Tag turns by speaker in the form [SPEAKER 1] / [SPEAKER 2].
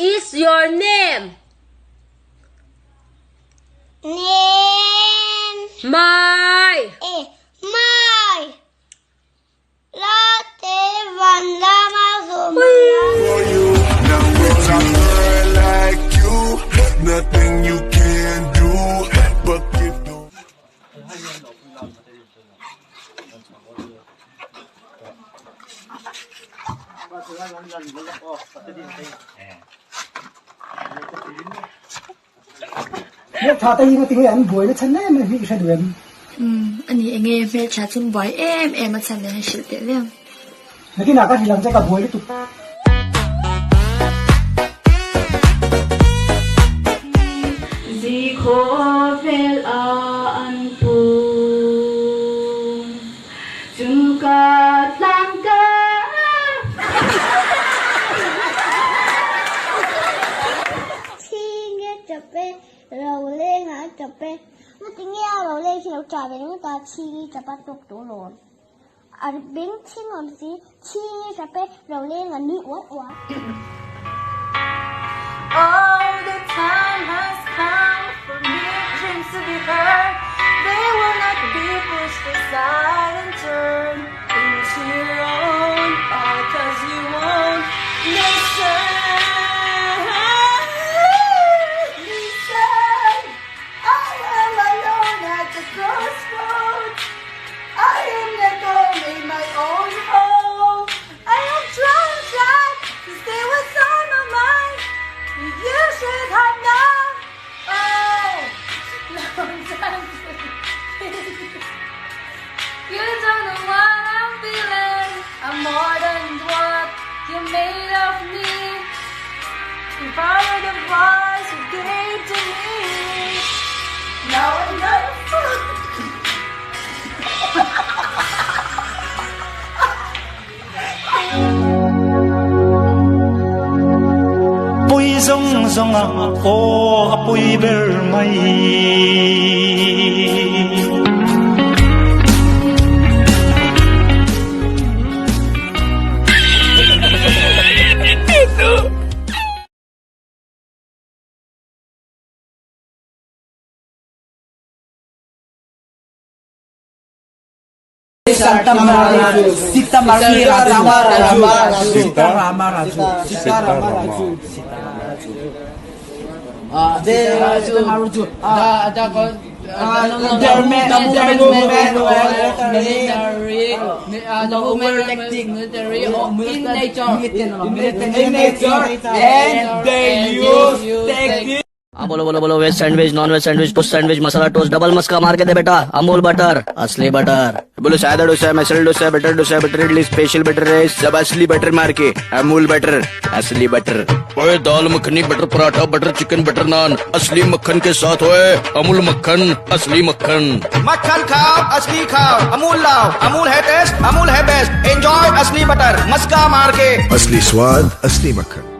[SPEAKER 1] is your name?
[SPEAKER 2] Name.
[SPEAKER 1] My.
[SPEAKER 2] Eh, my. Latte van lama zuma.
[SPEAKER 3] For you. Now with a girl like you, nothing you can do but give the
[SPEAKER 4] Hmeltha te hi ngatinge an buai na chhan em em hi i hre duh em?
[SPEAKER 5] Umm, ani enge hmeltha chu buai em em a chhan nen a hrilh teh viau.
[SPEAKER 4] Nakinah ka hrilh ang che ka buai lutuk.
[SPEAKER 6] Zikhawvel a an pum chung ka tlang ka.
[SPEAKER 2] Chhing e tap e, ro leng a tap e. Ngatinge a ro leng hi lo tah ve ringawt a, chhing i tap a tawk tawh lawm. A beng chhing awm si, chhing i tap e, ro leng a nui uar uar.
[SPEAKER 6] Oh the time has come for me dreams to be heard They will not be pushed aside and turned into your own All cause you won't listen Listen I am alone at the crossroads I am let go in my own home I am trying, trying to say what's on my mind You should have known Oh long time You don't know what I'm feeling I'm more than what you made of me If I were the voice you gave to me Now I'm not
[SPEAKER 7] Pui zawng zawng a aw a pui ber mai.
[SPEAKER 8] Sita Sita Rama Raju Sita Rama Raju Sita Rama Raju Raju military in nature and they use tactics
[SPEAKER 9] हाँ बोलो बोलो बोलो veg sandwich non veg sandwich toast sandwich masala toast double मस्का मार के दे बेटा अमूल बटर असली बटर
[SPEAKER 10] बोलो सादा dosa masala dosa butter dosa butter idli special butter rice सब असली बटर मार के अमूल बटर असली बटर ओए dal makhani butter paratha butter chicken butter naan असली मक्खन के साथ होए अमूल मक्खन असली मक्खन
[SPEAKER 11] मक्खन खाओ असली खाओ अमूल लाओ अमूल है टेस्ट अमूल है बेस्ट एंजॉय असली बटर मस्का मार के
[SPEAKER 3] असली स्वाद असली मक्खन।